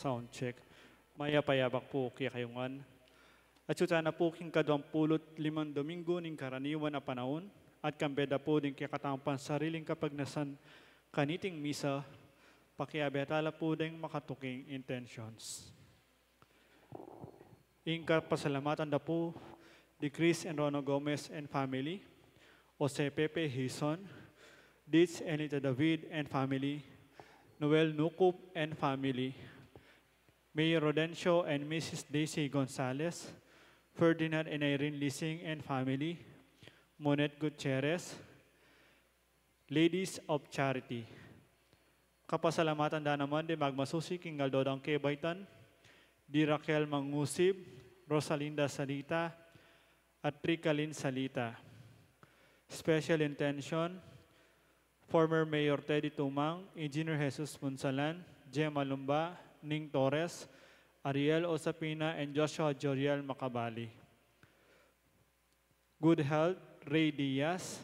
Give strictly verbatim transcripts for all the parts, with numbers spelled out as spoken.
Sound check. Mayap a yabak pu kekayu ngan. Atsu tana pu king kaduang pulu't limang Domingo ning karaniwan a panaun, at kambe da pu ding kekatamung pansariling kapagnasan kaniting misa, pakiabe tala pu ding makatuking intentions. Ing kapasalamatan da pu di Chris and Rona Gomez and family, Jose Pepe Hizon, Ditch and Lita David and family, Noel Nucup and family, Mayor Rodencio and Missus Daisy Gonzalez, Ferdinand and Irene Lising and family, Monet Gutierrez, Ladies of Charity. Kapasalamatan da naman di magmasusi king aldo dang kebaitan, di Raquel Mangusib, Rosalinda Salita, at Ricalin Salita. Special intention, former Mayor Teddy Tumang, Engineer Jesus Punsalan, Gemma Lumba, Ning Torres, Ariel Osapina, and Joshua Joriel Macabali. Good health, Ray Diaz,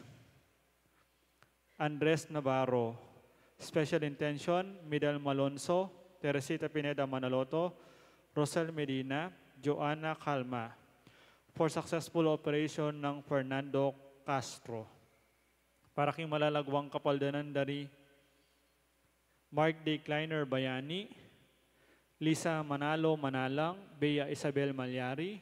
Andres Navarro. Special intention, Midal Malonzo, Teresita Pineda Manaloto, Rosel Medina, Joanna Calma. For successful operation ng Fernando Castro. Para king malalaguang kapaldanan dari Mark Decliner Bayani, Lisa Manalo Manalang, Bea Isabel Malyari,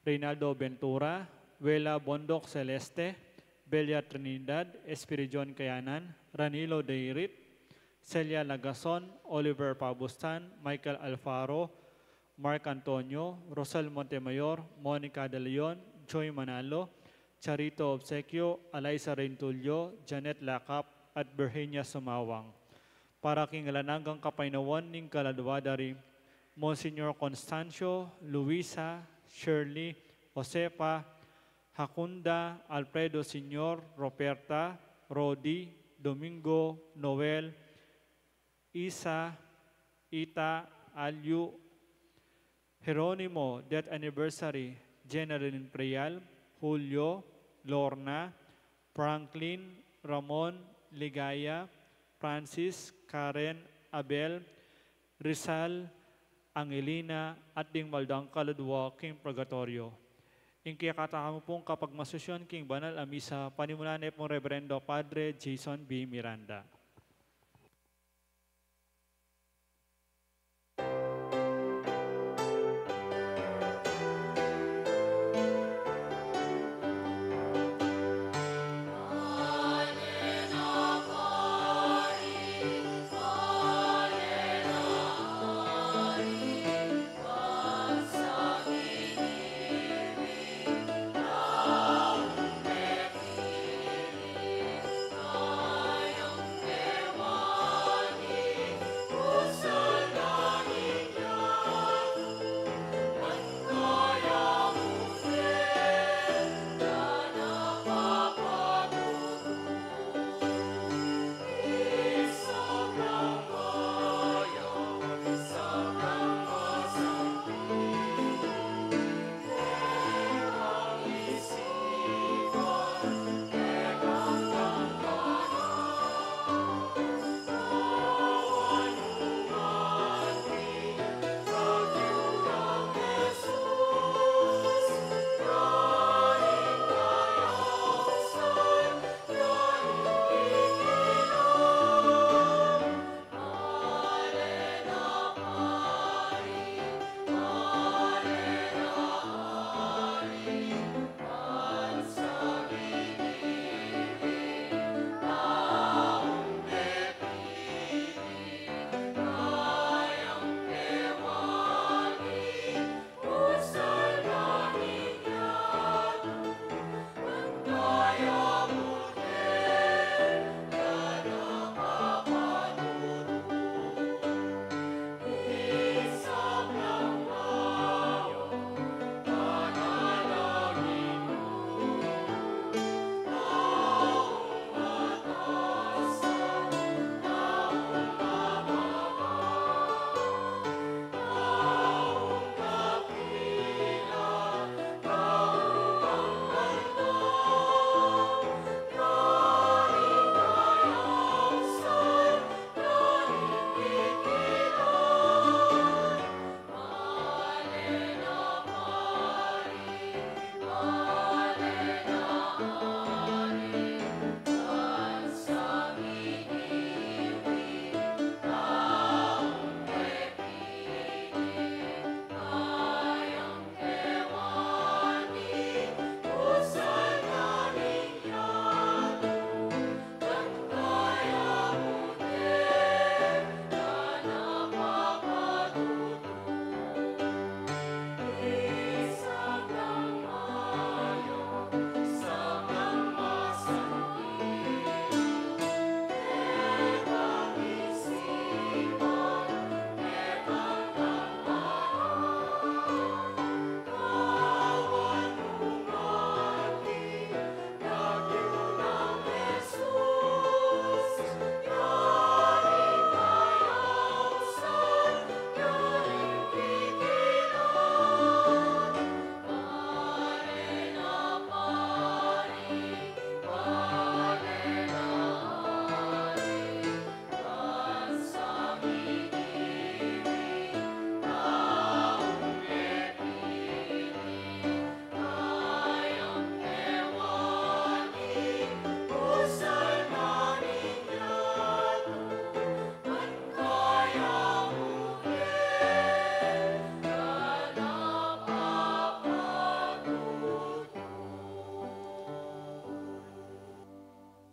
Reynaldo Ventura, Wela Bondoc Celeste, Belia Trinidad, Espiridion Kayanan, Ranilo Deirit, Celia Lagason, Oliver Pabustan, Michael Alfaro, Mark Antonio, Rosel Montemayor, Monica De Leon, Joy Manalo, Charito Obsequio, Alaisa Rentulio, Janet Lacap, at Virginia Sumawang. Para king alang anggang kapaynawan ning kaladua dari Monsignor Constancio, Luisa, Shirley, Josefa, Hakunda, Alfredo Senior, Roberta, Rodi, Domingo, Noel, Isa, Ita, Alyu, Jeronimo, death anniversary, General Imprial, Julio, Lorna, Franklin, Ramon, Ligaya, Francis, Karen, Abel, Rizal, Angelina, at ding mal dang kaladua king purgatoryo. Ing kekatamu pung kapagmasusyan king banal a misa, panimunan ne pung Reverendo Padre Jason B. Miranda.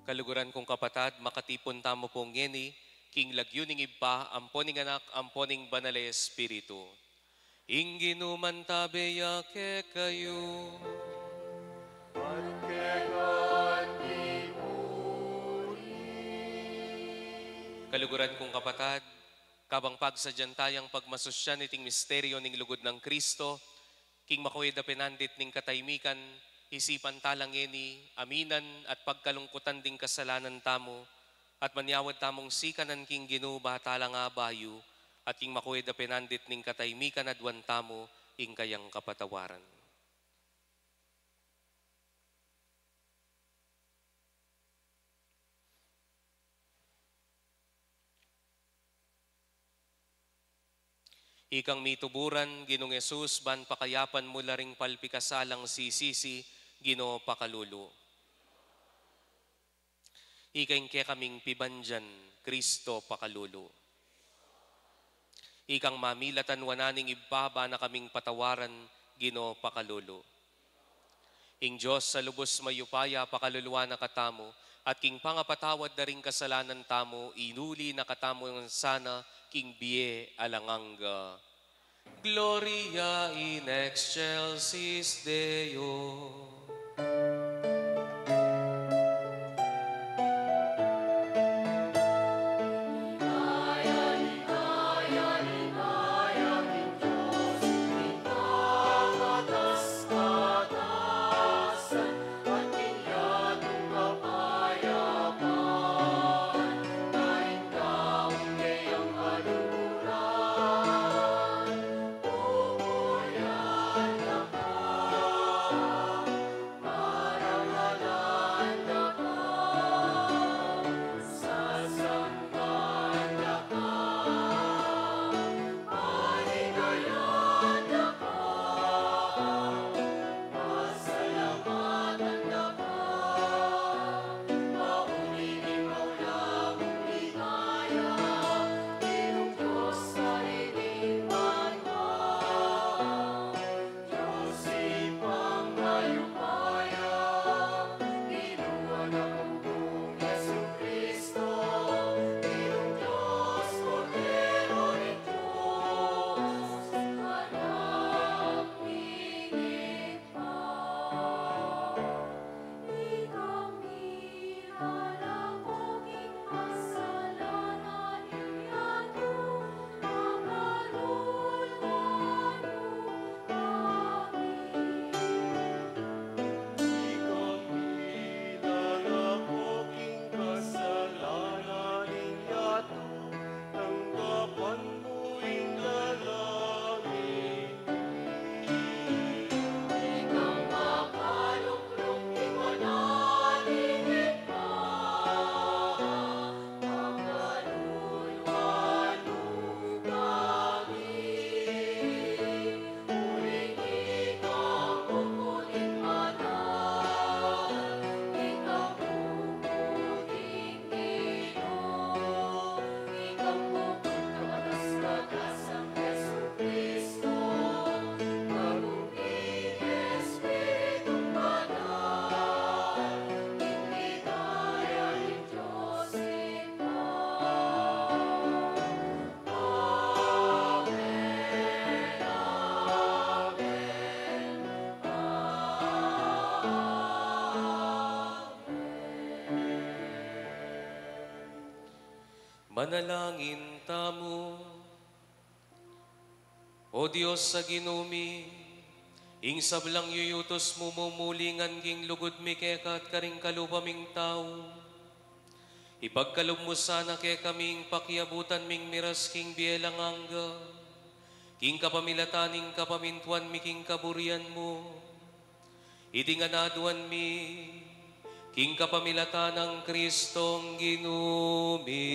Kaluguran kung kapatad, makatipun tamu pu ngeni king lagyu ning Ibpa, ampo ning Anak, ampo ning Banal a Espiritu. Ing Ginu mantabe ya kekayu. At kekang tipunin. Kaluguran kung kapatad, kabang pagsadyan tayang pagmasusyan iting misteryo ning lugud nang Kristo, king makuwid a penandit ning kataymikan, isipan tala ngeni, aminan at pagkalungkutan ding kasalanan tamu, at manyawad tamung sikanan king Ginu ba tala nga bayu, at king makuwid a penandit ning kataymikan aduan tamu ing kayang kapatawaran. Ikang mituburan, Ginung Jesus, ban pakayapan mu la ring palpikasalang sisisi, Ginu, pakalulu. Ika ing kekaming pibandian, Kristo, pakalulu. Ikang mamilatan wanan ning Ibpa, ba na kaming patawaran, Ginu, pakalulu. Ing Dios a lubus mayupaya pakaluluan na katamu, at king pangapatawad da ring kasalanan tamu, inuli na katamu ngan sana king bie alang angga. Gloria in excelsis Deo. Tanggapan mu ing dalangin mi. Ikang mapalukluk king banal a lingit na, pakaluluan mu kami. Uling ikang bukut ing banal, ikang bukut ing Ginu, ikang bukut ning katas-katasan, Jesucristo, Espiritu Banal, ing ligaya ning Dios Ibpa. Amen, amen, amen. Manalangin tamu. O Dios a Ginu mi, ing sablang yuyutus mu mumulingan king lugud mi keka at karing kalupa ming tau. Ipagkalub mu sana kekami ing pakiabutan ming miras king bie alang angga, king kapamilatan ning kapamintuan mi king kaburian mu. Iti ngan aduan mi, king kapamilatan nang Kristong Ginu mi.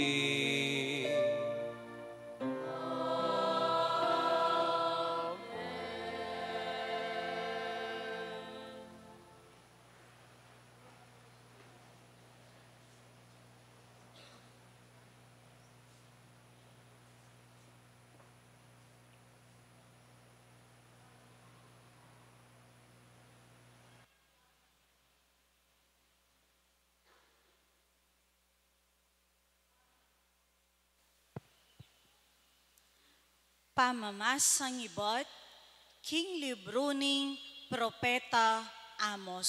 Pamamasang ibat king libru ning Propeta Amos.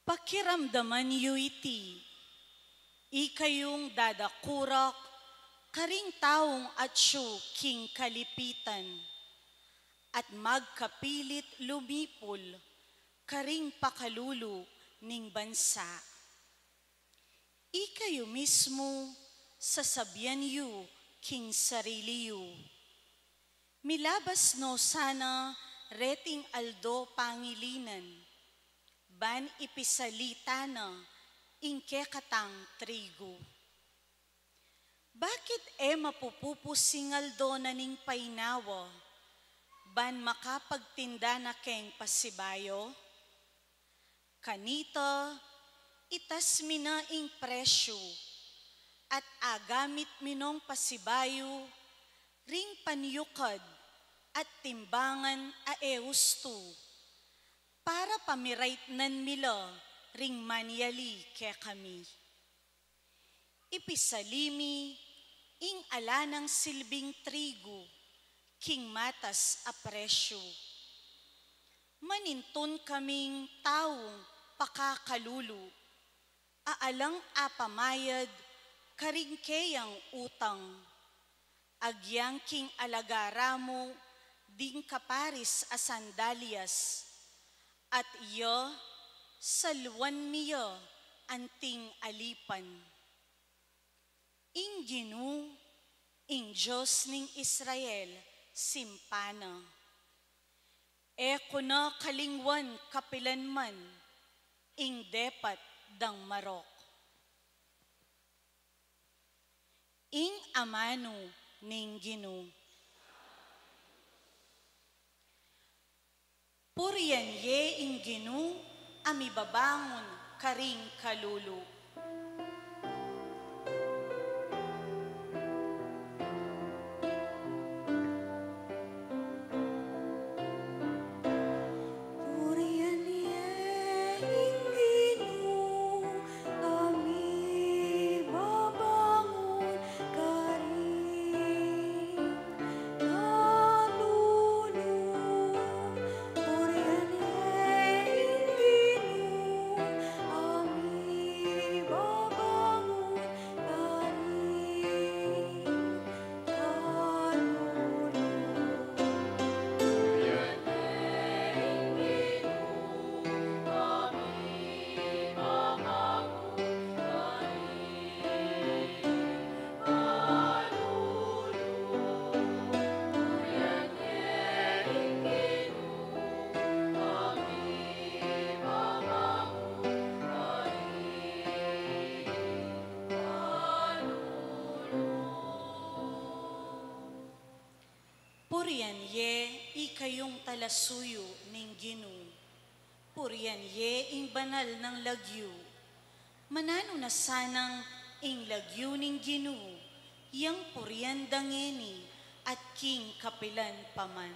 Pakiramdaman yu iti, ikayung dadakurak karing taung atyu king kalipitan, at magkapilit lumipul karing pakalulu ning bansa. Ikayu mismu, sasabian yu king sarili yu, "Milabas no sana reting aldo pangilinan, ban ipisali ta na ing kekatang trigu." Bakit e mapupupus ing aldo na ning painawa, ban makapagtinda na keng pasibayu? Kanita, itas mi na ing presyu, at agamit mi nong pasibayu ring panyukad at timbangan a e ustu, para pamiraitnan mi la ring manyali kekami. Ipisali mi ing ala nang silbing trigu king matas a presyu. Manintun kaming taung pakakalulu, a alang apamayad karing keyang utang. Agyang king alagara mu ding kaparis a sandalyas, at iya, saluan mi ya anting alipan. Ing Ginu, ing Dios ning Israel, simpan na, e ku na kalingwan kapilan man ing depat dang marok. Ing amanu ning Ginu. Purian ye ing Ginu a mibabangun karing kalulu. Purian ye ing Ginu a mibabangun karing kalulu. Purian ye ing Ginu a mibabangun karing kalulu. Purian ye ikayung talasuyu ning Ginu. Purian ye ing banal nang lagyu. Mananu na sanang ing lagyu ning Ginu, yang purian da ngeni at king kapilan pa man.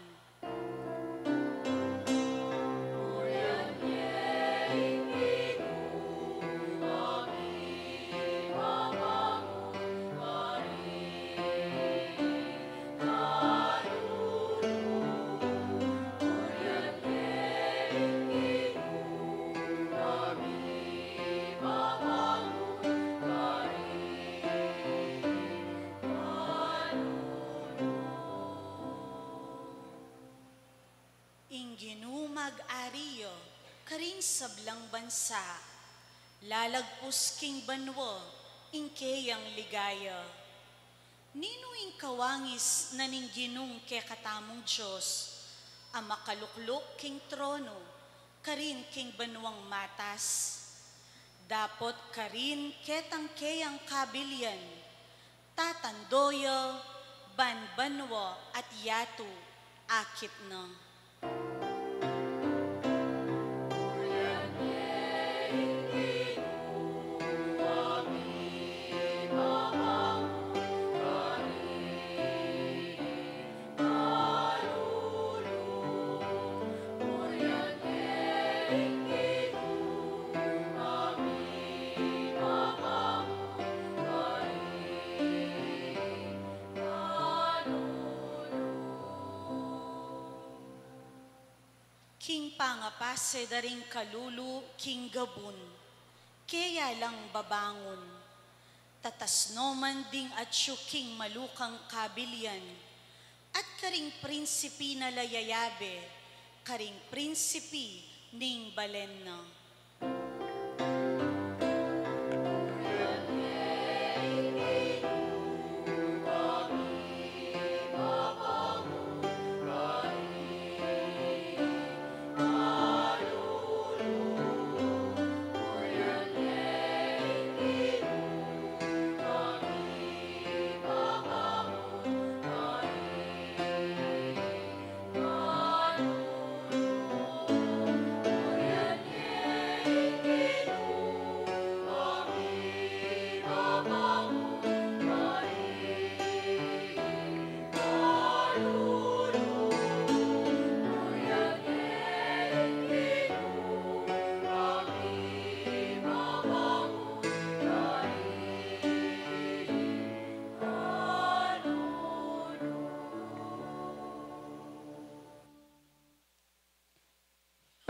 Ing Ginu mag-ari ya karing sablang bansa, lalagpus king banua ing keyang ligaya. Ninu ing kawangis na ning Ginung kekatamung Dios, a makalukluk king tronu karin king banuang matas? Dapot karin ketang keyang kabilian, tatando ya ban banua at yatu akit na. Ing pangapase da ring kalulu king gabun, keya lang babangun. Tatas no man ding atyu king malukang kabilian, at karing prinsipi na la yayabe, karing prinsipi ning balen na.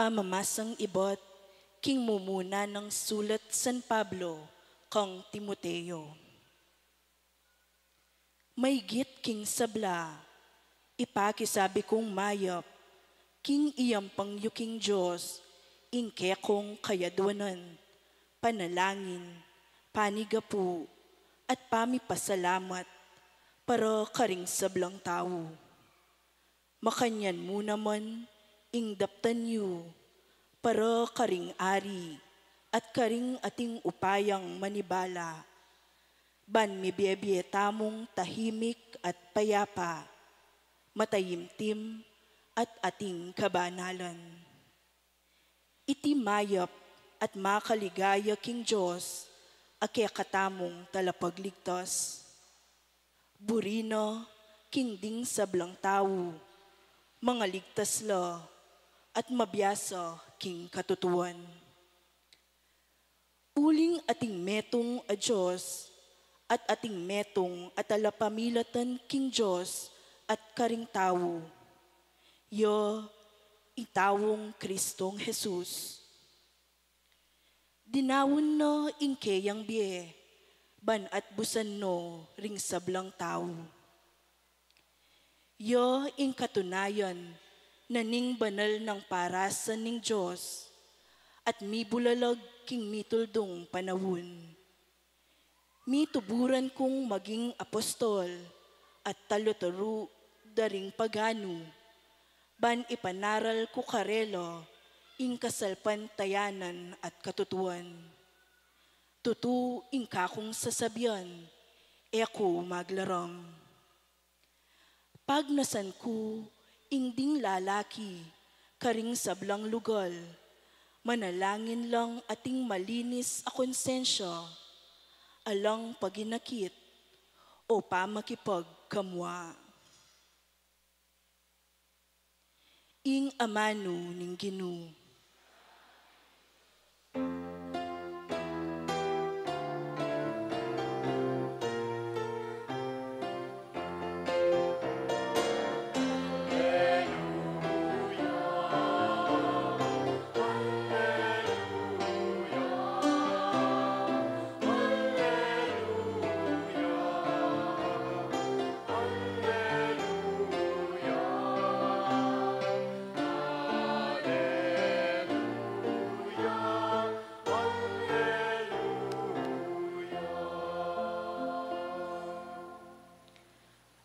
Pamamasang ibat king mumuna nang sulat San Pablo kang Timoteo. Maygit king sabla, ipakisabi kung mayap, king iyampang yu king Dios, ing kekong kayadwanan, panalangin, panigapu, at pamipasalamat, para karing sablang tau. Makanyan mu naman ing daptan yu, para karing ari, at karing ating upayang manibala, ban mibie-bie tamung tahimik at payapa, matayimtim, at ating kabanalan. Iti mayap at makaligaya king Dios, a kekatamung talapagligtas. Buri na king ding sablang tau, mangaligtas la, at mabiasa king katutuan. Uling ating metung a Dios, at ating metung a talapamilatan king Dios at karing tau, ya ing taung Kristong Jesus. Dinaun na ing keyang bie, ban atbusan no ring sablang tau. Ya ing katunayan na ning banal nang parasan ning Dios, at mibulalag king mituldung panaun. Mituburan kung maging apostol at taluturu da ring paganu, ban ipanaral ku karela ing kasalpantayanan at katutuan. Tutu ing kakung sasabian, e ku maglaram. Pagnasan ku ing ding lalaki karing sablang lugal, manalangin lang ating malinis a konsensya, alang paginakit o pamakipagkamua. Ing amanu ning Ginu.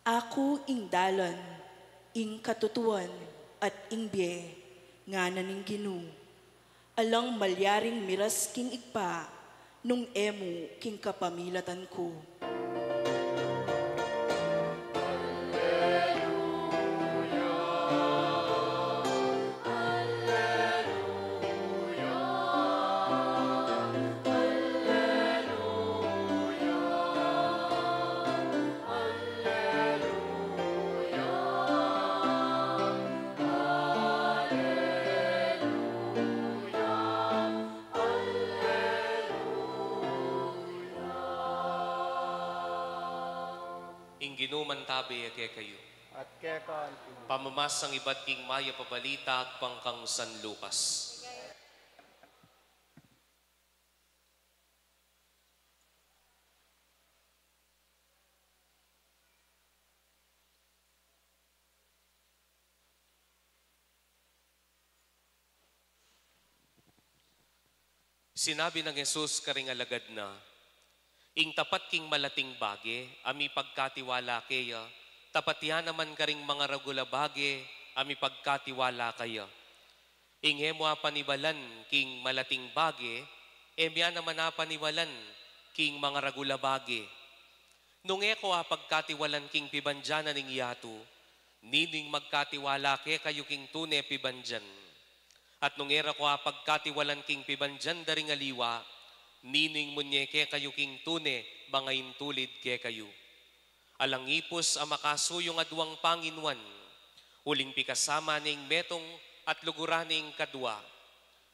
Aku ing dalan, ing katutuan, at ing bie, ngana ning Ginu. Alang malyaring miras king Ibpa, nung e mu king kapamilatan ku. Ing Ginu mantabe ya kekayu. At keka antimu. Pamamasang ibat king mayap a balita agpang kang San Lucas. Sinabi nang Jesus karing alagad na, "Ing tapat king malating bage, a mipagkatiwala keya, tapat ya naman karing mangaragul a bage, a mipagkatiwala kaya. Ing e mu apaniwalan king malating bage, e mu ya naman apaniwalan king mangaragul a bage. Nung e ko apagkatiwalan king pibandian na ning yatu, ninu ing magkatiwala kekayu king tune pibandian? At nung e ra ko apagkatiwalan king pibandian da ring aliwa, ninu ing munye kekayu king tune mangaintulid kekayu? Alang ipus a makasuyung aduang panginuan, uling pikasama ne ing metung at luguran ne ing kadua.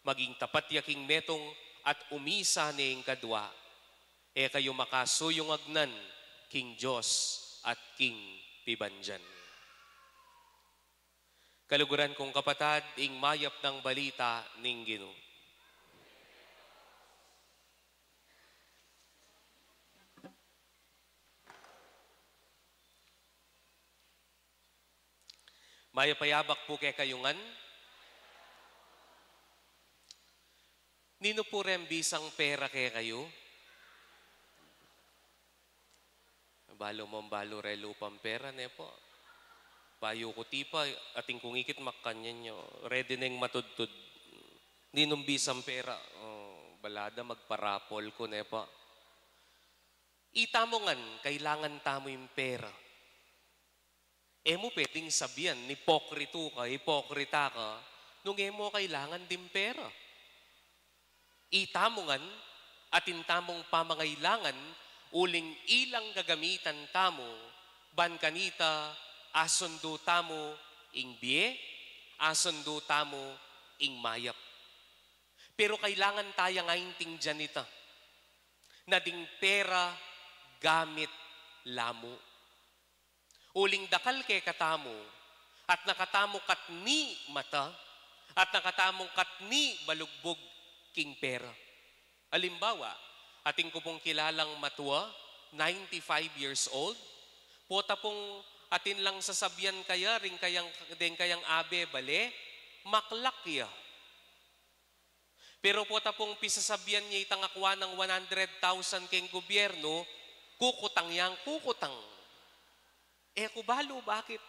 Maging tapat ya king metung at umisa ne ing kadua. E kayu makasuyung agnan king Dios at king pibandian." Kaluguran kung kapatad, ing mayap nang balita ning Ginu. Mayap a yabak pu kekayu ngan. Ninu pu reng bisang pera kekayu? Balu mung balu re lupang pera, ne pu? Payu ku tipa, atin kung ikit makanyan yu. Ready neng matudtud. Ninung bisang pera? O, bala da magparapol ku, ne pu? Itamu ngan, kailangan tamu ing pera. E mu pwedeng sabian, ipokritu ka, ipokrita ka, nung e mu kailangan ding pera. Itamu ngan, atin tamung pamangailangan, uling ilang gagamitan tamu, ban kanita, asundu tamu ing bie, asundu tamu ing mayap. Pero kailangan taya ngan aintindian ita, na ding pera gamit la mu. Uling dakal kekatamu, at nakatamu katni mata, at nakatamu katni balugbug king pera. Alimbawa, atin ku pung kilalang matua, ninety-five years old, pota pung atin lang sasabian kaya, ring kayang, deng kayang abe bale, maklak ya. Pero pota pung pisasabian ya itang akua nang one hundred thousand keng gubyernu, kukutang yang kukutang. E ku balu bakit.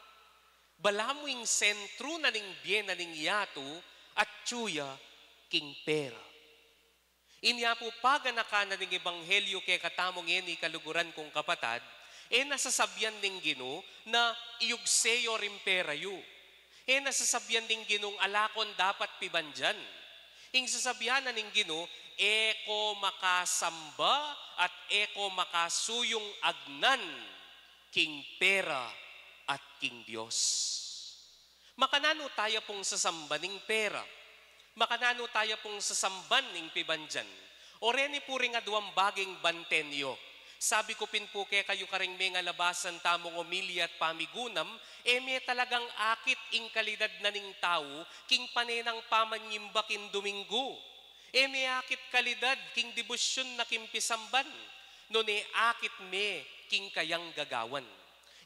Balamu ing sentru na ning bie na ning yatu, atyu ya king pera. Inya pu paganakan na ning ebanghelyu kekatamu ngeni, kaluguran kung kapatad, e na sasabian ning Ginu na iyugse yu ring pera yu. E na sasabian ning Ginung ala kong dapat pibandian. Ing sasabian na ning Ginu, e ko makasamba at e ko makasuyung agnan king pera at king Dios. Makananu taya pung sasamban ing pera? Makananu taya pung sasamban ing pibandian? O reni pu ring aduang baging banten yu. Sabi ku pin pu kekayu karing mengalabasan tamung omilya at pamigunam, e me talagang akit ing kalidad na ning tau king pane nang pamanyimba king Duminggu. E me akit kalidad king debosyun na king pisamban, nune akit me king kayang gagawan.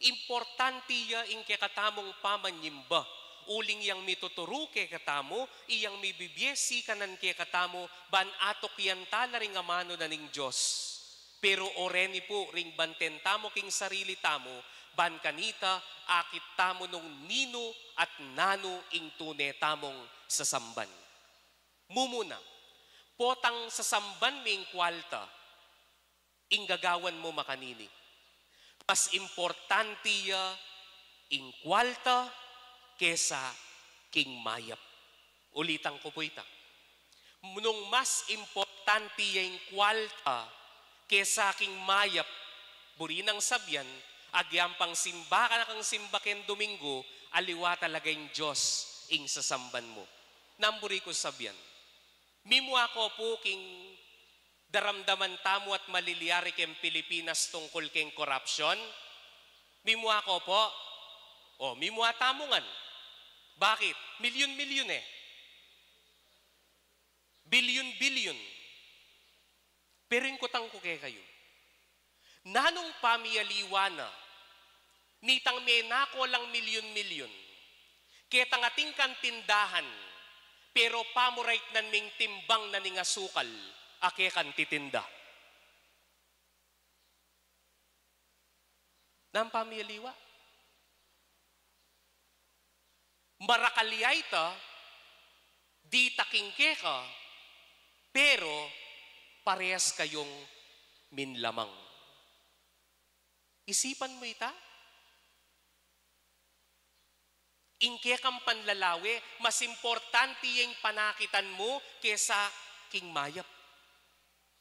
Importante ya ing kekatamung pamanyimba, uling yang mituturu kekatamu, iyang mibibie sikanan kekatamu, ban atukyan tala ring amanu na ning Dios. Pero o reni pu ring banten tamu king sarili tamu, ban kanita akit tamu nung ninu at nanu ing tune tamung sasamban. Mumuna, potang sasamban me ing kwalta, ing gagawan mu makanini. Mas importante ya ing kwalta kesa king mayap. Ulitan ku pu ita. Nung mas importante ya ing kwalta kesa king mayap, buri nang sabian, agyang pang simba ka na kang simba keng Duminggu, aliwa talaga ing Dios ing sasamban mu. Nanu buri ku sabian? Mimua ko pu king daramdaman tamu at maliliari keng Pilipinas tungkul keng korapsyon? Mimua ko pu? O, mimua tamu ngan. Bakit? Milyun-milyun e. Bilyun-bilyun. Pero ing kutang ku kekayu, nanung pamialiwa na nitang menako lang milyun-milyun, ketang atin kang tindahan, pero pamuraitnan meng timbang na ning asukal a kekang titinda? Nanu pamialiwa? Marakal ya ita, dita king keka, pero parehas kayung minlamang. Isipan mu ita? Ing kekang panlalawe, mas importante ya ing panakitan mu kesa king mayap.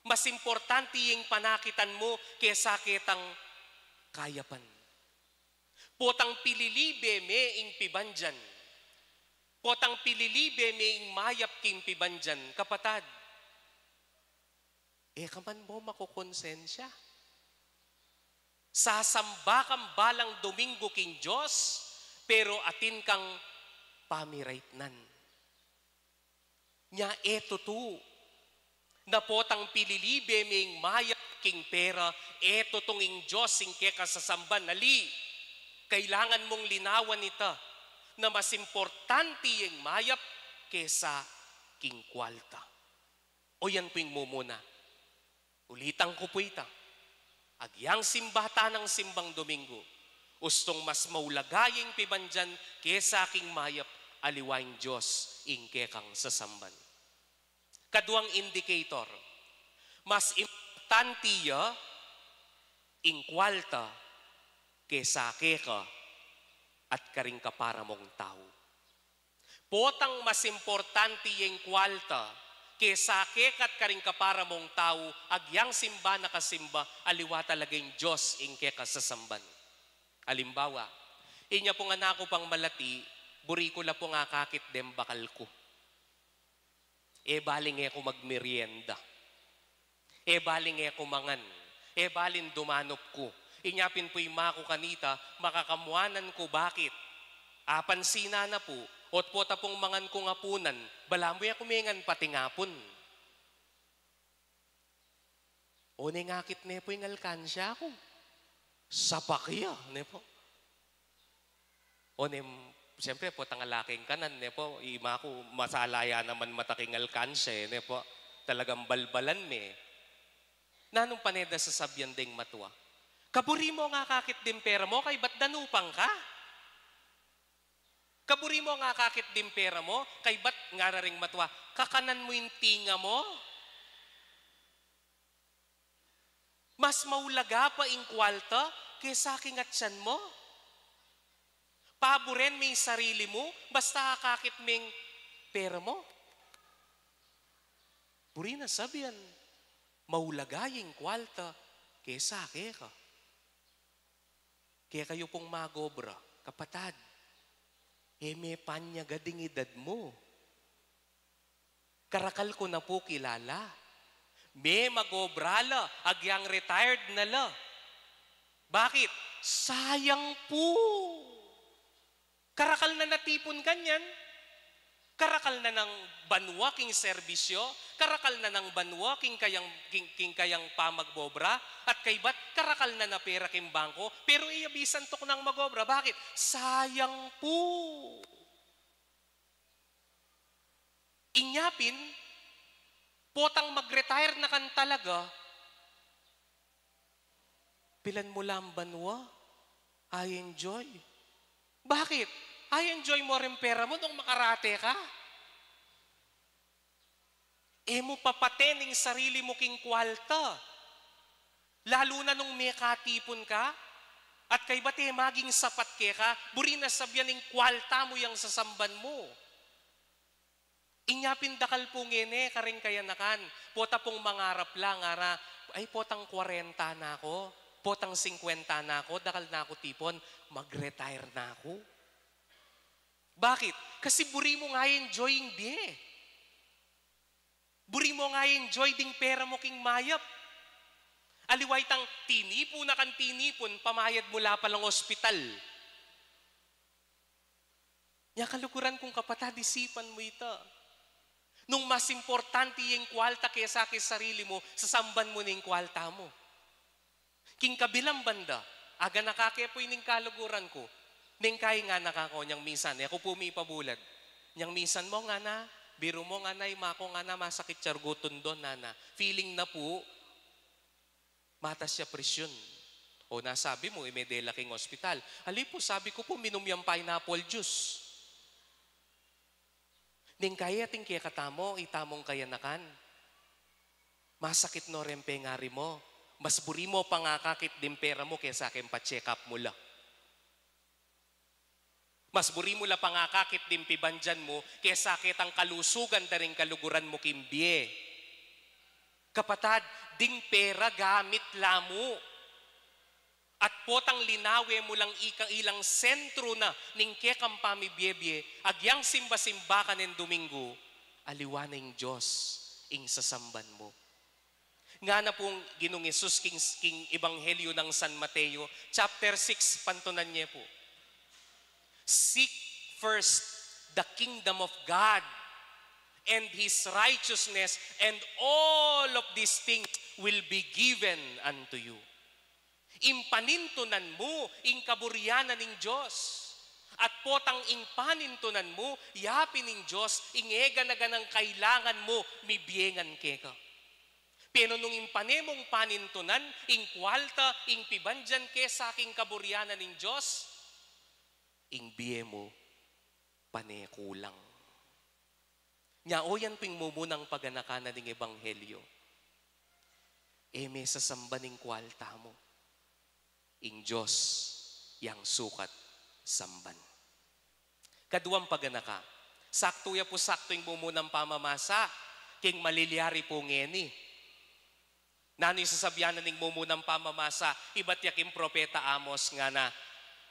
Mas importante ya ing panakitan mu kesa ketang kayapan. Potang pililibe me ing pibandian. Potang pililibe me ing mayap king pibandian, kapatad. E ka man mu makukonsensya. Sasamba kang balang Domingo king Dios, pero atin kang pamiraitnan. Nya e tutu na potang pililibe me ing mayap king pera, e tutung ing Dios ing keka sasamban. Ali, kailangan mung linawan ita, na mas importante ya ing mayap kesa king kwalta. O yan pu ing mumuna. Ulitan ku pu ita. Agyang simba ta nang simbang Domingo, ustung mas maulaga ya ing pibandian kesa king mayap, aliwa ing Dios ing kekang sasamban. Kaduang indicator, mas importante ya ing kwalta kesa keka at karing kapara mung tau. Potang mas importante ya ing kwalta kesa keka at karing kapara mung tau, agyang simba na kasimba, aliwa talaga ing Dios ing keka sasamban. Alimbawa, inya pung anak ku pang malati, buri ku la pung akakit deng bakal ku. E baling e ku magmerienda. E baling e ku mangan. E baling dumanup ku. Inya pin pu ing maku kanita, makakamuanan ku, bakit? Apansinan na pu, ot pota pung mangan kung apunan, balamu e ku mengan pating apun. O ne, ngakit ne pu ing alkansya ku. Sapak ya, ne pu. O ne, siyempre, potang ala keng kanan, ne pu, ima ku, masala ya naman mata king alkansya, ne pu. Talagang balbalan me. Nanung pane da sasabian deng matua? Kaburi mu ngakakit ding pera mu, kaybat danupan ka. Kaburi mu ngakakit ding pera mu, kaybat ngara ring matua, kakanan mu ing tinga mu. Mas maulaga pa ing kwalta kesa king atian mu. Paburen me ing sarili mu, basta akakit me ing pera mu. Buri na sabian, maulaga ya ing kwalta kesa keka. Kekayu pung mag-obra, kapatad, e me panyagad ing edad mu. Karakal ku na pu kilala. Me mag-obra la, agyang retired na la. Bakit? Sayang pu. Karakal na na tipun kanyan. Karakal na nang banua king serbisyo, karakal na nang banua king kayang, king, king kayang pamag-obra, at kaybat karakal na na pera king bangko, pero e ya bisan tuknang mag-obra. Bakit? Sayang pu. Inya pin, potang mag-retire na kan talaga, pilan mu lang banua, i-enjoy. Bakit? I-enjoy mu ring pera mu nung makarate ka. E mu papaten ing sarili mu king kwalta. Lalu na nung mekatipun ka, at kaybat e maging sapat keka, buri na sabian ing kwalta mu yang sasamban mu. Inya pin dakal pu ngeni kareng kayanakan, pota pung mangarap la, ngara, ay, potang kwarenta na ku, potang singkwenta na ku, dakal na ku tipun, mag-retire na ku. Bakit? Kasi buri mung i-enjoy ing bie. Buri mung i-enjoy ding pera mu king mayap. Aliwa itang tinipun na kang tinipun, pamayad mu la palang ospital. Nya kaluguran kung kapatad, isipan mu ita. Nung mas importante ing kwalta kesa king sarili mu, sasamban mu ne ing kwalta mu. King kabilang banda, aganaka ke pu ining kaluguran ku. Neng kai ngana kaku nyang misan, e ku pu mipabulag. Nyang misan mu ngana, biru mu ngana, ima ku ngana, masakit ya rugutun don, ngana. Feeling na pu, matas ya presyun. O nasabi mu, ime dela king ospital. Ali pu, sabi ku pu, minum yang pineapple juice. Neng kai ating kekatamu, itamung kayanakan. Masakit no reng pengari mu. Mas buri mu pangakakit ding pera mu kesa keng pa-check up mu la. Mas buri mu la pangakakit ding pibandian mu kesa ketang kalusugan da ring kaluguran mu king bie. Kapatad, ding pera gamit la mu. At potang linawe mu lang ika ilang sentru na ning kekang pamibie-bie, agyang simba-simba ka nen Domingo, aliwa na ing Dios ing sasamban mu. Ngana pung Ginung Jesus king, king Ebanghelyo nang San Mateo, chapter six, pantunan ye pu. Seek first the kingdom of God and His righteousness, and all of these things will be given unto you. Ing panintunan mu, ing kaburian na ning Dios. At potang ing panintunan mu, yapin ning Dios, ing e gana-ganang kailangan mu, mibie ngan keka. Pero nung ing pane mung panintunan, ing kwalta, ing pibandian kesa king kaburian na ning Dios, ing bie mu, pane kulang. Nya, o yan pu ing mumunang paganaka ning ebanghelyo. E me sasamban ing kwalta mu. Ing Dios yang sukat samban. Kaduang paganaka. Saktu ya pu, saktu ing mumunang pamamasa. King malilyari pu ngeni. Nanu ing sasabian na ning mumunang pamamasa, ibat ya king propeta Amos ngana,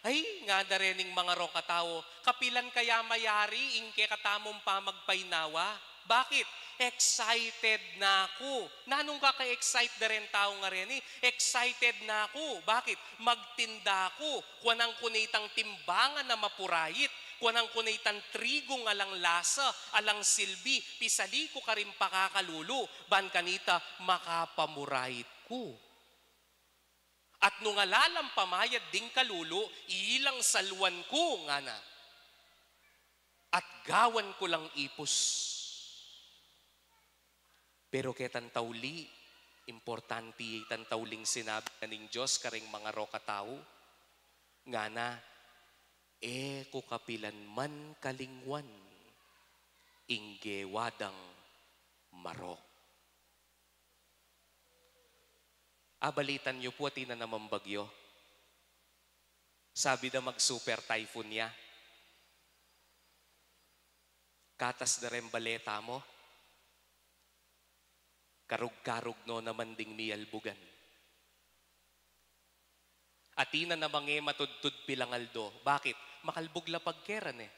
"Ay," ngana da rening mangarok a tau, "kapilan kaya mayari ing kekatamung pamagpainawa? Bakit? Excited na ku." Nanung kaka-excite da ren tau ngareni? "Excited na ku." Bakit? "Magtinda ku. Kuanan ku ne itang timbangan a mapurait. Kuanan ku ne itang trigung alang lasa, alang silbi. Pisali ku karing pakakalulu. Ban kanita makapamurait ku. At nung ala lang pamayad ding kalulu, ilang saluan ku," ngana, "at gawan ku lang ipus." Pero ketang tauli, importante itang tauling sinabi na ning Dios karing mangarok a tau, ngana, "E ku kapilan man kalingwan ing gewa dang marok." Abalitan yu pu, atin na namang bagyo. Sabi da mag-super typhoon ya. Katas da reng baleta mu. Karug-karug no naman ding miyalbugan. Atin na namang e matudtud pilang aldo. Bakit? Makalbug la pagkeran e.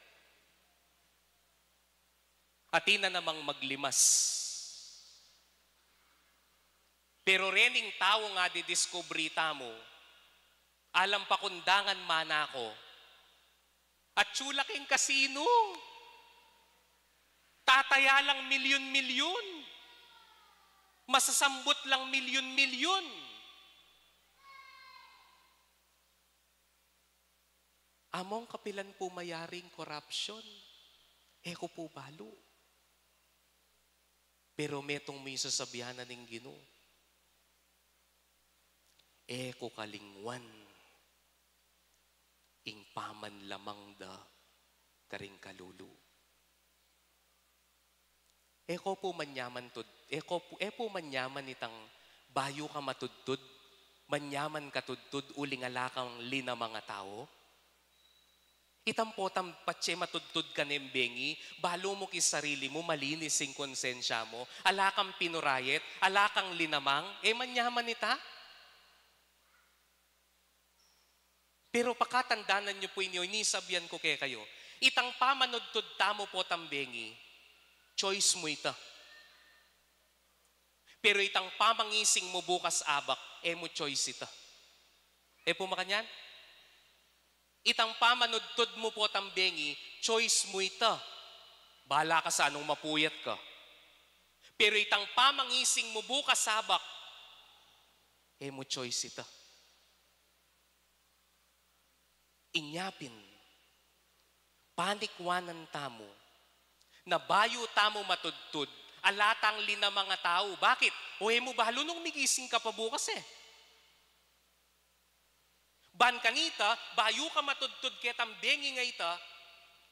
Atin na namang maglimas. Pero rening tau nga didiskubre tamu, alang pakundangan manako. Atyu la king kasino. Tataya lang milyun-milyun. Masasambut lang milyun-milyun. Among kapilan pu mayaring korapsyon. E ku pu balu. Pero metung mu ing sasabian na ning Ginu, "E ku kalingwan ing pamanlamang da karing kalulu." E ku pu manyaman tud, e ku pu, e pu manyaman itang bayu ka matudtud, manyaman ka tudtud, uling ala kang linamang a tau? Itang potang patse matudtud ka neng bengi, balu mu king sarili mu, malinis ing konsensya mu, ala kang pinurayet, ala kang linamang, e manyaman ita? Pero pakatandanan yu pu ini, o, ini sabian ku kekayu, itang pamanudtud tamu potang bengi, choice mu ita. Pero itang pamangising mu bukas abak, e mu choice ita. E pu makanyan? Itang pamanudtud mu potang bengi, Choice mu ita. Bala ka sa nung mapuyat ka. Pero itang pamangising mu bukas sabak, e mu choice ita. Inya pin, panikwanan tamu na bayu tamu matudtud, ala tang linamang a tau. Bakit? O e mu balu nung migising ka pa bukas e. Ban kanita, bayu ka matudtud ketang bengi a ita,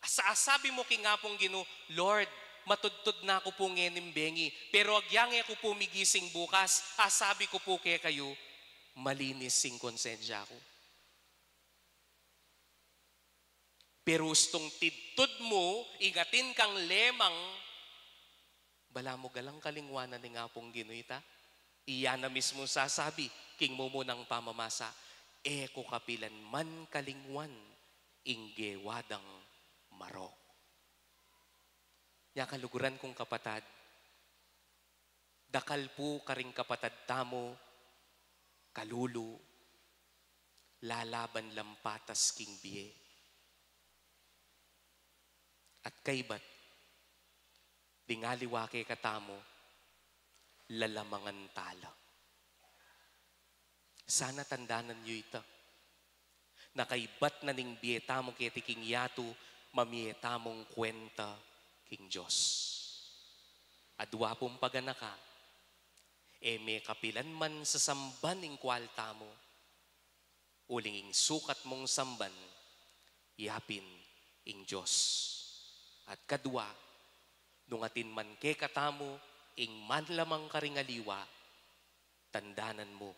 asa-, asabi mu king Apung Ginu, "Lord, matudtud na ku pu ngening bengi, pero agyang e ku pu migising bukas, asabi ku pu kekayu, malinis ing konsensya ku." Pero ustung tidtud mu, ing atin kang lemang, bala mu galang kalingwanan ning Apung Ginu ita? Iya na mismu sasabi king mumunang pamamasa, "E ku kapilan man kalingwan ing gewa dang marok." Nya kaluguran kung kapatad, dakal pu karing kapatad tamu kalulu, lalaban lang patas king bie. At kaybat, ding aliwa kekatamu, lalamangan tala. Sana tandanan yu ita, na kaybat na ning bie tamu keti king yatu, mamie tamung kwenta king Dios. Adwa pung paganaka, e me kapilan man sasamban ing kual tamu, uling ing sukat mung samban, ya pin ing Dios. At kadwa, nung atin man kekatamu ing manlamang karing aliwa, tandanan mu,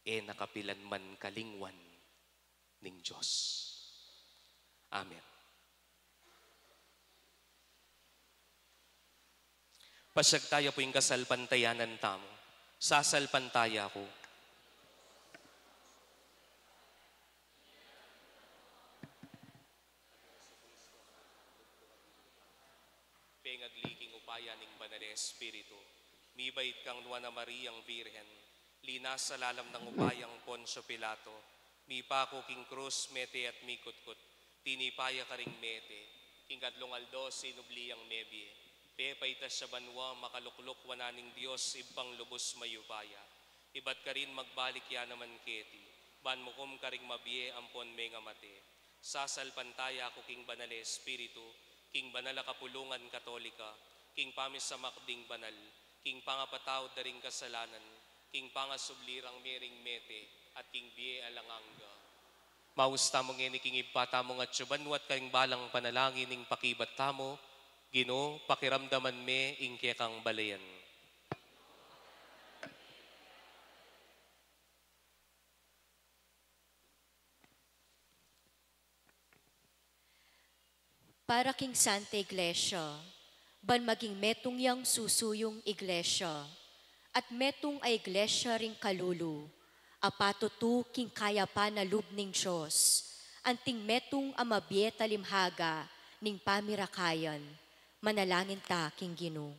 e na kapilan man kalingwan ning Dios. Amen. Pasiag taya pu ing kasalpantayanan tamu. Sasalpantaya ku. Pengagli king upaya ning Banal a Espiritu, mibait kang Nuan a Mariang Birhen, linasa lalam nang upayang Poncio Pilato, mipaku king krus, mete at mikutkut, tinipa ya karing mete, king katlung aldo sinubli yang mebie, pepaitas ya banua, makalukluk wanan ning Dios Ibpang lubus mayupaya. Ibat karin magbalik ya naman keti, ban mukum karing mabie ampon mengamate. Sasalpantaya ku king Banal a Espiritu, king banal a kapulungan Katolika, king pamisamak ding banal, king pangapatawad da ring kasalanan, king pangasubli rang mie ring mete, at king bie alang angga. Maus tamu ngeni king Ibpa tamung atsu banua at karing balang panalangin ing pakibat tamu, Ginu, pakiramdaman me ing kekang balayan. Para king Santa Iglesia, ban maging metung yang susuyung iglesia, at metung a iglesia ring kalulu, a patutu king kayapan a lub ning Dios, anting metung a mabie talimhaga ning pamirakayan, manalangin ta king Ginu.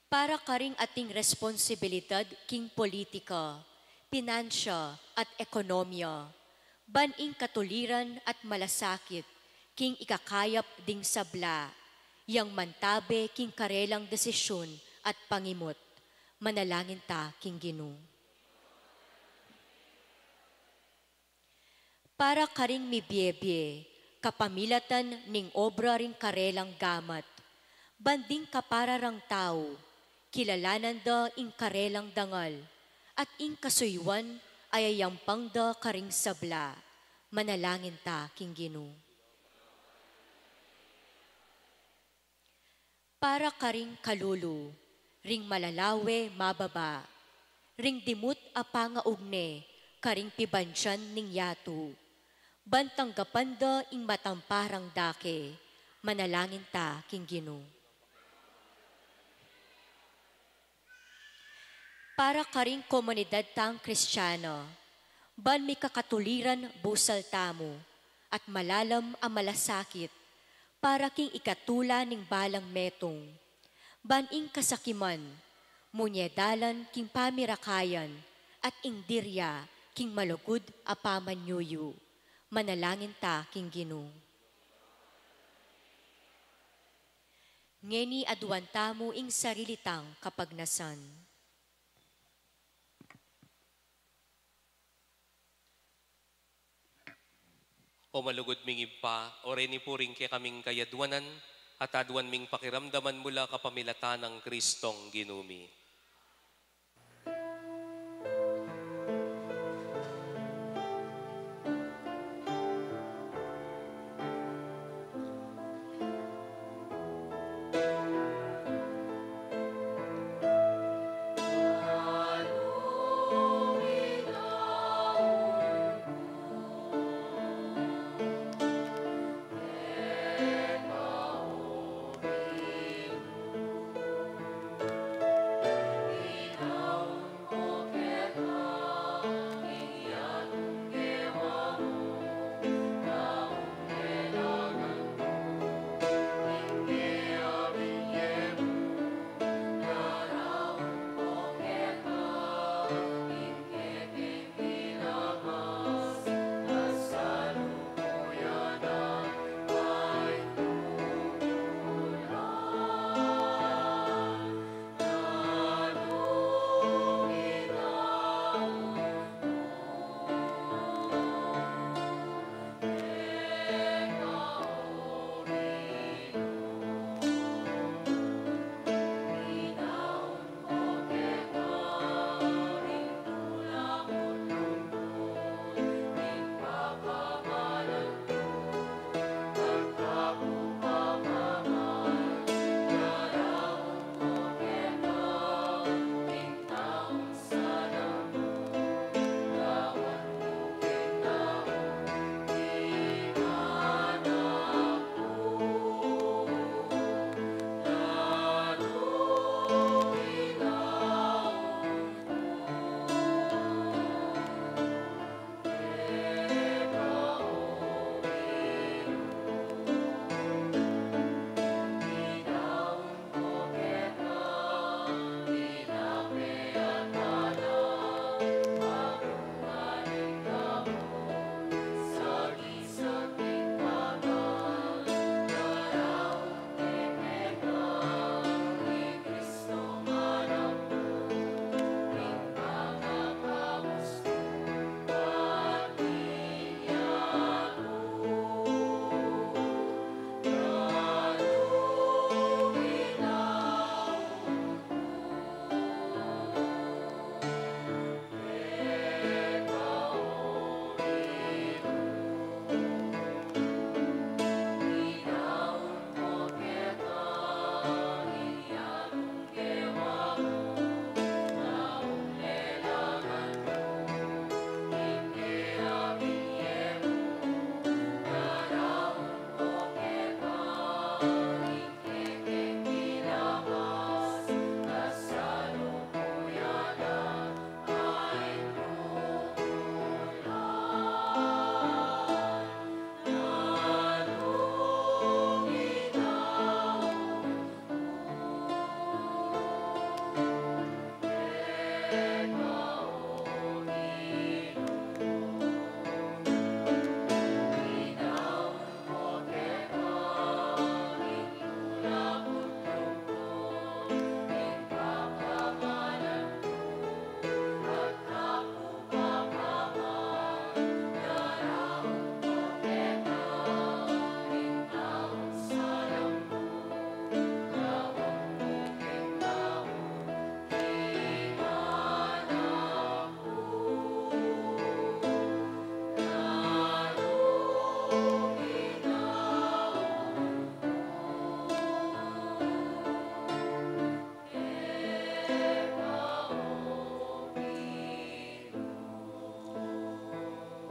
Para karing ating responsibilidad king politika, pinansya, at ekonomia, ban ing katuliran at malasakit king ikakayap ding sabla, yang mantabe king karelang desisyun at pangimut, manalangin ta king Ginu. Para karing mibie-bie, kapamilatan ning obra ring karelang gamat, ban ding kapararang tau, kilalanan da ing karelang dangal, at ing kasuyuan a yayampang da karing sabla, manalangin ta king Ginu. Para karing kalulu, ring malalawe mababa, ring dimut a pangaugne karing pibandian ning yatu, ban tanggapan da ing matamparang dake, manalangin ta king Ginu. Para karing komunidad tang Kristiana, ban mikakatuliran busal tamu, at malalam a malasakit, para king ikatula ning balang metung, ban ing kasakiman, munye dalan king pamirakayan, at ing dirya, king malugud a pamanyuyu. Manalangin ta king Ginu. Ngeni aduan tamu ing sarili tang kapagnasan. O malugud ming Ibpa, o reni pu ring kekaming kayaduanan, at aduan ming pakiramdaman mu la kapamilatan nang Kristong Ginu mi.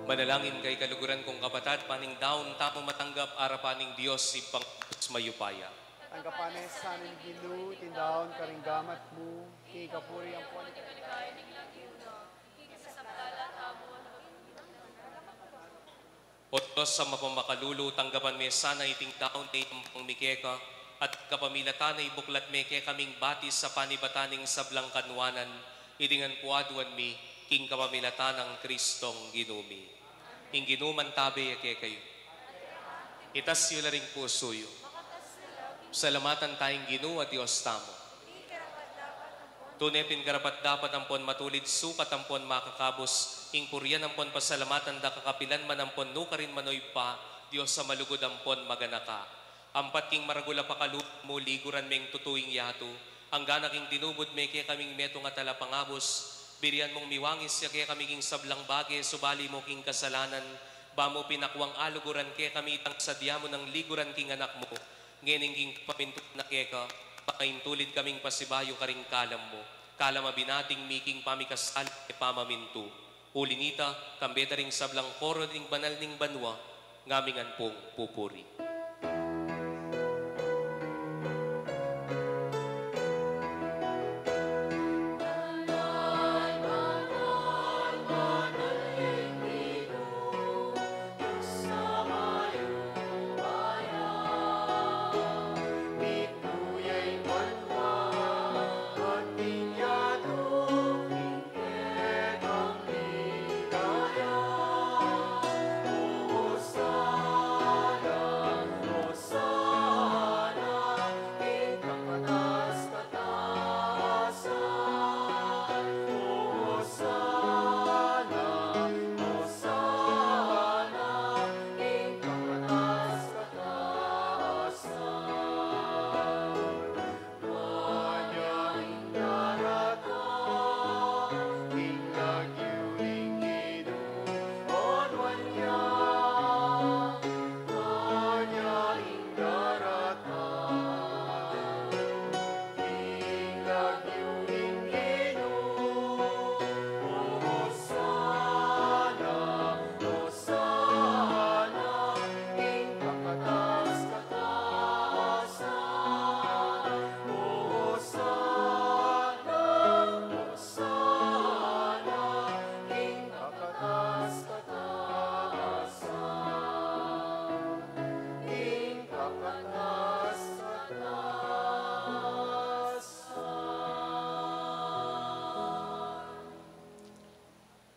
Manalangin kayu kaluguran kung kapatad, ban ing daun tamu matanggap arapan ning Dios Ibpang Diyos mayupaya. Tanggapan na sana ning Ginu iting daun karing gamat mu, king kapurian ampon king kaligayan ning lagyu na, king kasaplalan tamu. O Dios a mapamakalulu, tanggapan me sana iting daun a itampang mi keka, at kapamilatan na ibuklat me kekaming batis a panibatan ning sablang kanuanan, iti ngan pu aduan mi, king kapamilatan nang Kristong Ginu mi. Ing Ginu mantabe ya kekayu. Itas yu la ring pusu yu. Salamatan taya ing Ginu a Dios tamu. Tune pin karapat-dapat ampon matulid sukat ampon makakabus ing purian ampon pasalamatan da kakapilan man ampon nukarin man, o Ibpa, Dios a malugud ampon maganaka. Ampat king maragul a pakalulu mu, liguran me ing tutu ing yatu, anggana king tinubud me kekaming metung a talapangabus, birian mung miwangis ya kekami king sablang bage subali mu king kasalanan, ba mu pin akwang aluguran kekami itang sadya mu nang liguran king Anak mu, ngening king pamintuan na keka, pangaintulid kaming pasibayu karing kalam mu, kalam a binating mi king pamikasala e pamamintu. Uli nita, kambe da ring sablang koro ning banal ning banua, ngamingan pung pupuri.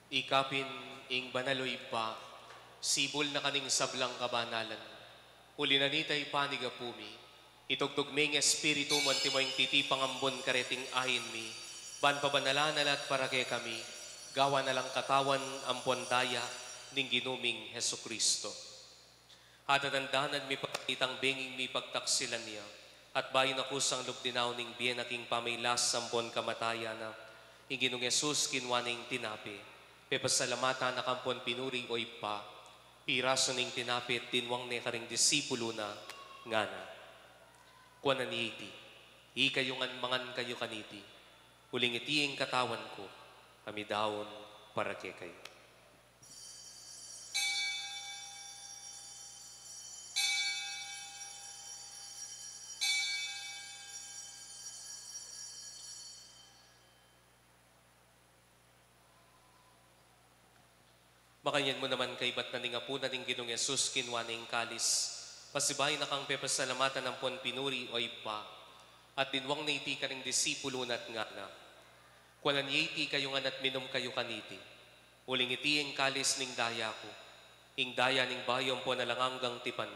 Ikapin ing banal, o Ibpa, sibul na kaning sablang kabanalan. Uli na nita, ipanigapu mi, itugtug me ing Espiritu mu antimo ing titipang ambun kareting ain mi, ban pabanalan na la at para kekami, gawan na lang katawan ampon daya ning Ginu ming Jesucristo. At atandanan mi pa itang benging mipagtaksilan ya, at bayu na kusang lub dinaun ing bie na king pamailas ampon kamatayan na, ing Ginung Jesus kinua ne ing tinape, pepasalamatan na ka ampon pinuri, o Ibpa, pirasu ne ing tinape at dinwang ne karing disipulu na, ngana: Kuanan ye iti, ikayu ngan mangan kayu kaniti, uling iti ing katawan ku, a midaun para kekayu. Makanyan mu naman, kaibat na ning apunan ning Ginung Jesus, kinua ne ing kalis, pasibayu na kang pepasalamatan ampon pinuri, o Ibpa, at dinwang ne iti karing disipulu na at ngana: Kuanan ye iti, ikayu ngan, at minum kayu kaniti, uling iti ing kalis ning daya ku, ing daya ning bayu ampon alang anggang tipan,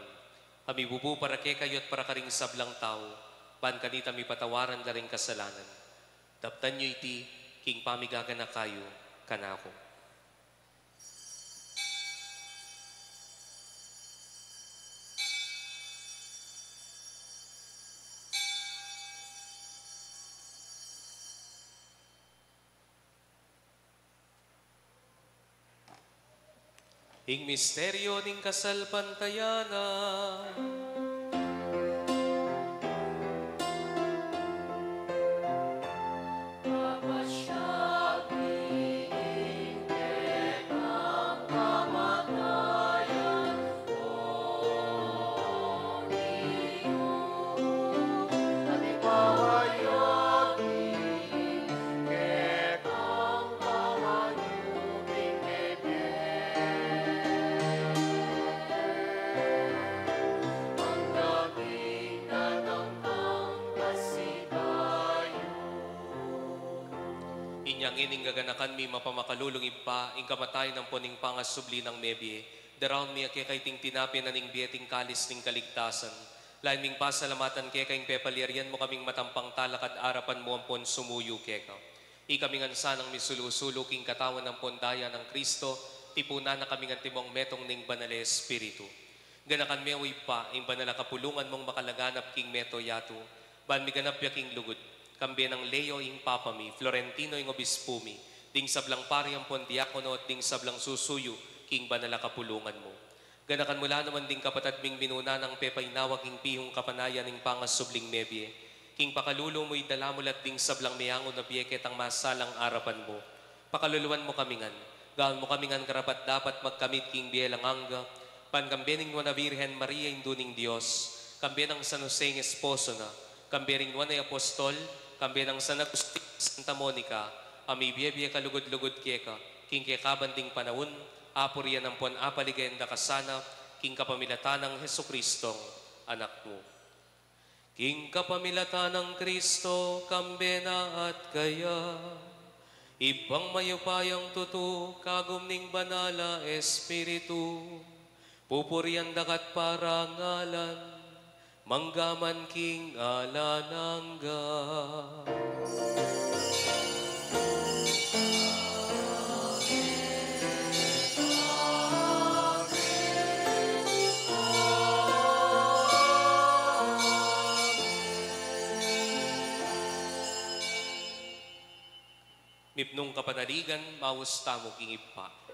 a mibubu para kekayu at para karing sablang tau, ban kanita mipatawaran la ring kasalanan. Daptan yu iti king pamigaganaka yu kanaku. Ing misteryu ning kasalpantayanan. Yang ining gaganakan mi mapamakalulung Ibpa, ing kamatayan ampon ing pangasubli nang mebie, daraun mi keka iting tinape na ning bie at ing kalis ning kaligtasan. Lain ming pasalamatan keka ing pepalyarian mu kaming matampang talakad arapan mu ampon sumuyu keka. Ikami ngan sanang misulu-sulu king katawan ampon daya nang Kristo, tipunan na kaming antimong metung ning Banal a Espiritu. Ganakan me, O Ibpa, ing banal a kapulungan mung makalaganap king mabilug a yatu, ban miganap ya king lugud, kambe nang Leo ing Papa mi, Florentino ing Obispu mi, ding sablang pari ampon diakono at ding sablang susuyu king banal a kapulungan mu. Ganakan mu la naman ding kapatad ming minuna nang pepainawa king pihung kapanayan ning pangasubling mebie. King pakalulu mu idala mu la ding sablang meangu na bie ketang masalang arapan mu. Pakaluluan mu kami ngan, gawan mu kami ngan karapat-dapat magkamit king bie alang angga, ban kambe ning Nuan a Virgen Maria, Indu ning Dios, kambe nang San Jose ing esposo na, kambe ring Nuan a Apostol, kambe nang San Agustin, Santa Monica, a mibie-bie kalugud-lugud keka, king kekaban ding panaun, apurian ampon apaligayan da ka sana, king kapamilatan nang Jesucristong Anak mu. King kapamilatan nang Kristo, kambe na at kaya, Ibpang mayupayang tutu, kagum ning Banal a Espiritu, pupurian da ka at parangalan, mangga man king alang angga. Mipnung kapanaligan, maus tamu king Ibpa.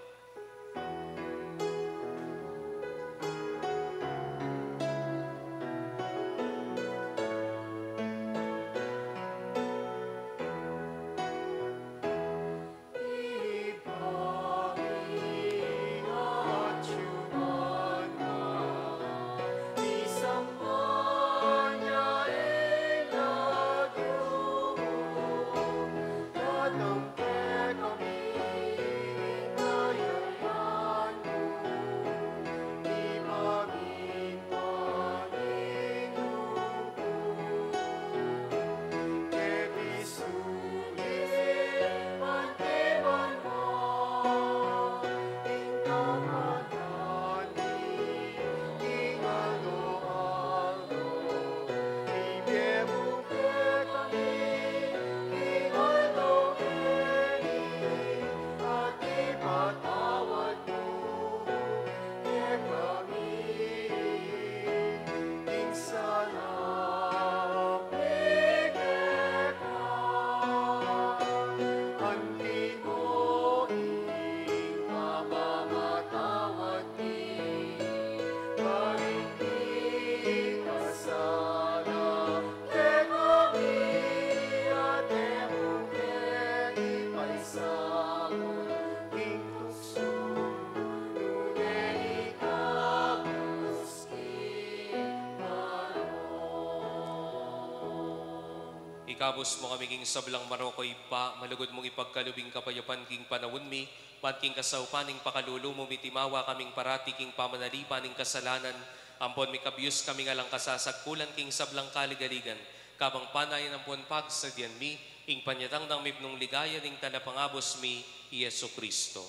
Ikabus mu kami king sablang marok, O Ibpa, malugud mung ipagkalub ing kapayapan king panaun mi, ban king kasaupan ning pakalulu mu mitimawa kaming parati king pamanalipan ning kasalanan, ampon mikabyus kami ngan lang kasasagkulan king sablang kaligaligan, kabang panayan ampon pagsadyan mi ing panyatang nang mipnung ligaya ning Talapangabus mi, i Jesucristo.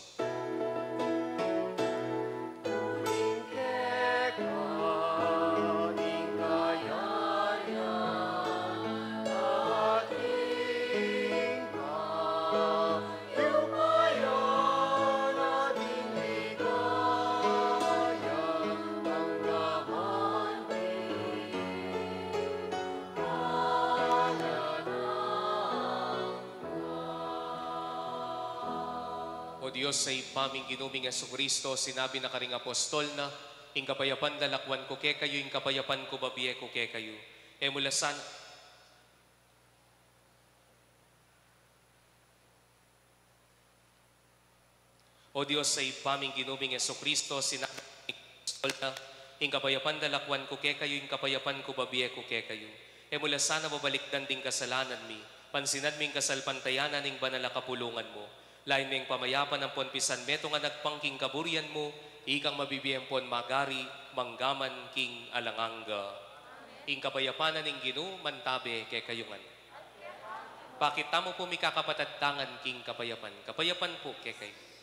O Dios a Ibpa ming Ginu ming Jesucristo, sinabi na karing apostol na, ing kapayapan lalakwan ku kekayu, ing kapayapan ku babie ku kekayu. E mu la sana O Dios a Ibpa ming Ginu ming Jesucristo, sinabi na, ing kapayapan lalakwan ku kekayu, ing kapayapan ku babie ku kekayu. E mu la sana babalikdan ding kasalanan mi, pansinan mi ing kasalpantayanan ning banal a kapulungan mu. Lain me ing pamayapan ampon pisan metung a agpang king kaburian mu, ikang mabibie ampon magari, mangga man king alang angga. Ing kapayapan na ning Ginu mantabe kekayu ngan. Pakit tamu pu, mikakapatad, tangan king kapayapan. Kapayapan pu kekayu.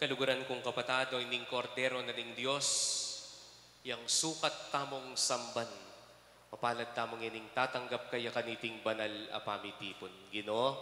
Kaluguran kung kapatad, o ining Kordero na ning Dios, yang sukat tamung samban. Mapalad tamung ining tatanggap kaya kaniting banal a pamitipun. Ginu.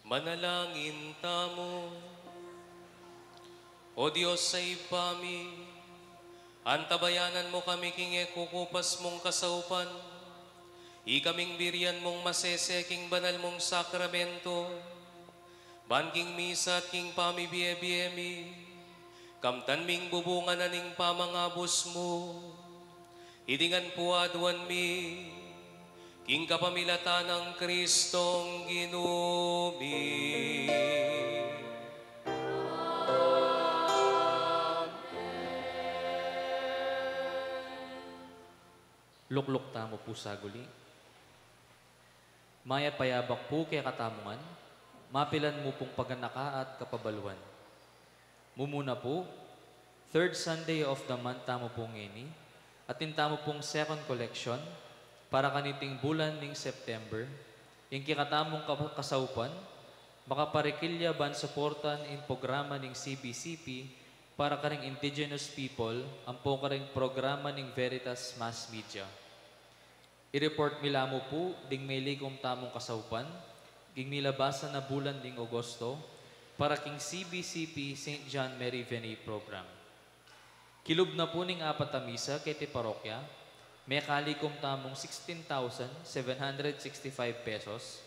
Manalangin tamu. O Dios a Ibpa mi, antabayanan mu kami king e kukupas mung kasaupan, ikaming birian mung masese king banal mung sakramento, ban king misa at king pamibie-bie mi, kamtan ming bubungan na ning pamangabus mu. Iti ngan pu aduan mi, king kapamilatan nang Kristong Ginu mi. Lukluk tamu pu saguli. Mayap a yabak pu kekatamu ngan, mapilan mu pung paganaka at kapabaluan. Mumuna pu, third Sunday of the month tamu pu ngeni, atin tamu pung second collection para kaniting bulan ning September. Ing kekatamung ka-, kasaupan, makaparikil ya ban suportan ing programa ning C B C P para karing indigenous people, ampo karing programa ning Veritas Mass Media. I-report mi la mu pu ding melikum tamung kasaupan king nilabasan a bulan ning Agosto para king C B C P Saint John Mary Vianney Program. Kilub na pu ning apat a misa keti parokya, mekalikum tamung sixteen thousand seven hundred sixty-five pesos,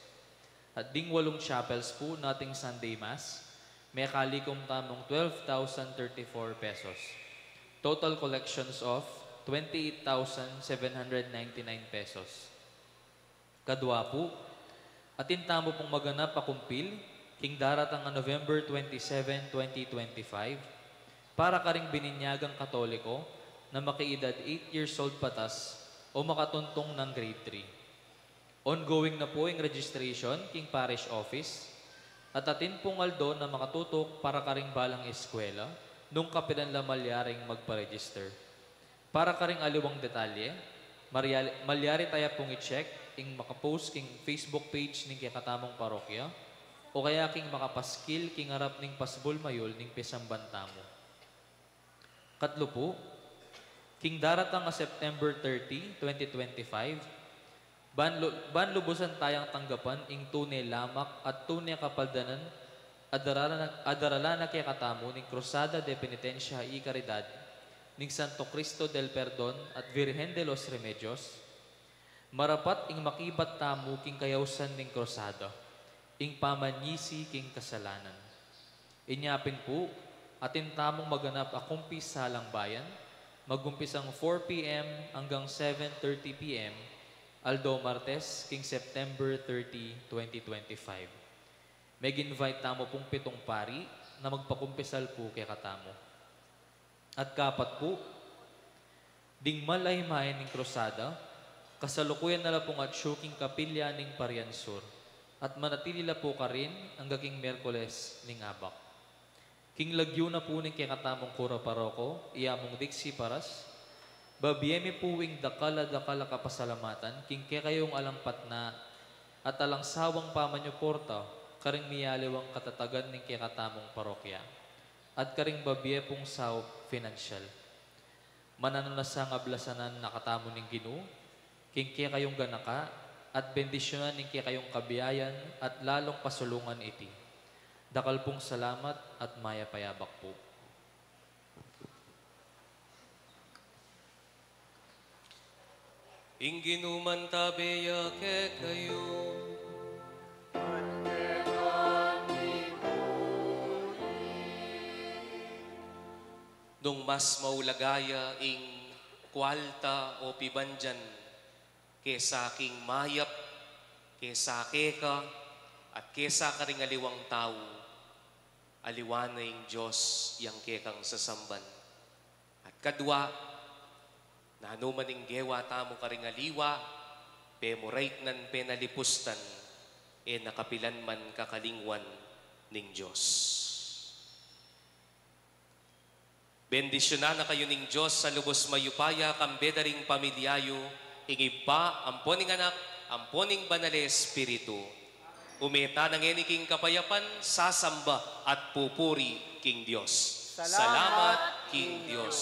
at ding walung chapels pu nating Sunday Mass, mekalikum tamung twelve thousand thirty-four pesos. Total collections of twenty-eight thousand seven hundred ninety-nine pesos. Kadwa pu, atin tamu pung maganap a kumpil king daratang a November twenty-seven, twenty twenty-five, para karing bininyagang Katoliko na makiedad eight years old patas o makatuntong nang grade three. Ongoing na pu ing registration king parish office, at atin pung aldo na makatutuk para karing balang eskwela nung kapilan la malyaring magpa-register. Para karing aliwang detalye, maryal-, malyari taya pung i-check ing makapost king Facebook page ning kekatamung parokya, o kaya king makapaskil king arap ning pasbul mayul ning pisamban tamu. Katlu pu, king daratang a September thirty, twenty twenty-five, ban lu-, ban lubusan tayang tanggapan ing tune lamak at tune kapaldanan a darala na, a darala na kekatamu ning Cruzada de Penitencia y Caridad ning Santo Cristo del Perdon at Virgen de los Remedios, marapat ing makibat tamu king kayausan ning krusada, ing pamanyisi king kasalanan. Inya pin pu, atin tamung maganap a kumpisalang bayan, magumpisang four P M anggang seven thirty P M, aldo Martes, king September thirty, twenty twenty-five. Meg-invite tamu pung pitung pari na magpakumpisal pu kekatamu. At kapat pu, ding mal a imahe ning krusada, kasalukuyan na la pung atsu king kapilya ning Parian Sur, at manatili la pu karin angga king Miyerkules ning abak. King lagyu na pu ning kekatamung kura paroko, i Among Dixie Paras, babie mi pu ing dakal a dakal a kapasalamatan king kekayung alang patna at alang sawang pamanyuporta karing miyaliwang katatagan ning kekatamung parokya at karing babie pung saup finansyal. Mananu na sang ablasanan na katamu ning Ginu, king kekayung ganaka, at bendisyunan ning kekayung kabiayan, at lalung pasulungan iti. Dakal pung salamat at mayap a yabak pu. Ing Ginu mantabe ya kekayu. Nung mas maulaga ya ing kwalta o pibandian kesa king mayap, kesa keka, at kesa karing aliwang tau, aliwa na ing Dios yang kekang sasamban. At kadwa, nanu man ing gewa tamu karing aliwa, pemuraitnan, penalipustan, e na kapilan man kakalingwan ning Dios. Bendisyunan na kayu ning Dios a lubus mayupaya, kambe da ring pamilya yu, ing Ibpa, ampo ning Anak, ampo ning Banal a Espiritu. Ume tana ngeni king kapayapan, sasamba at pupuri king Dios. Salamat king Dios.